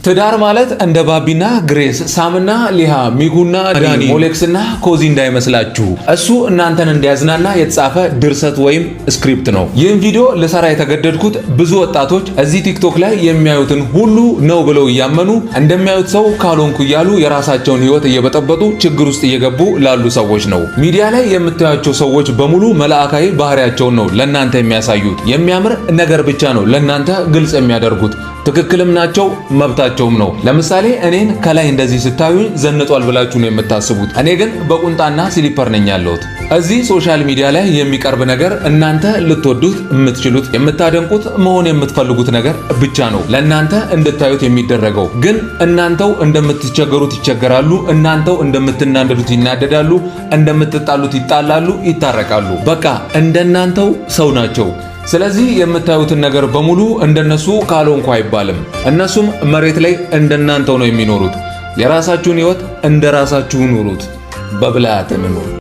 ትዳር ማለት እንደ ባቢና ግሬስ፣ ሳምና ሊሃ፣ ሚኩና ዳኒ፣ ሞሌክስና ኮዚ እንዳይመስላችሁ። እሱ እናንተን እንዲያዝናና የተጻፈ ድርሰት ወይም script ነው። ይህን ቪዲዮ ልሰራ የተገደድኩት ብዙ ወጣቶች እዚህ ቲክቶክ ላይ የሚያዩትን ሁሉ ነው ብለው እያመኑ፣ እንደሚያዩት ሰው ካልሆንኩ እያሉ የራሳቸውን ሕይወት እየበጠበጡ ችግር ውስጥ እየገቡ ላሉ ሰዎች ነው። ሚዲያ ላይ የምታዩቸው ሰዎች በሙሉ መላእካዊ ባህሪያቸውን ነው ለእናንተ የሚያሳዩት። የሚያምር ነገር ብቻ ነው ለእናንተ ግልጽ የሚያደርጉት። ትክክልም ናቸው፣ መብታቸውም ነው። ለምሳሌ እኔን ከላይ እንደዚህ ስታዩኝ ዘንጧል ብላችሁ ነው የምታስቡት። እኔ ግን በቁምጣና slipper ነኝ ያለሁት። እዚህ social media ላይ የሚቀርብ ነገር እናንተ ልትወዱት የምትችሉት፣ የምታደንቁት፣ መሆን የምትፈልጉት ነገር ብቻ ነው ለእናንተ እንድታዩት የሚደረገው። ግን እናንተው እንደምትቸገሩት ይቸገራሉ፣ እናንተው እንደምትናደዱት ይናደዳሉ፣ እንደምትጣሉት ይጣላሉ፣ ይታረቃሉ። በቃ እንደናንተው ሰው ናቸው። ስለዚህ የምታዩትን ነገር በሙሉ እንደነሱ ካልሆንኩ አይባልም። እነሱም መሬት ላይ እንደናንተው ነው የሚኖሩት። የራሳችሁን ህይወት እንደራሳችሁ ኑሩት። በብልሃት እንኑር።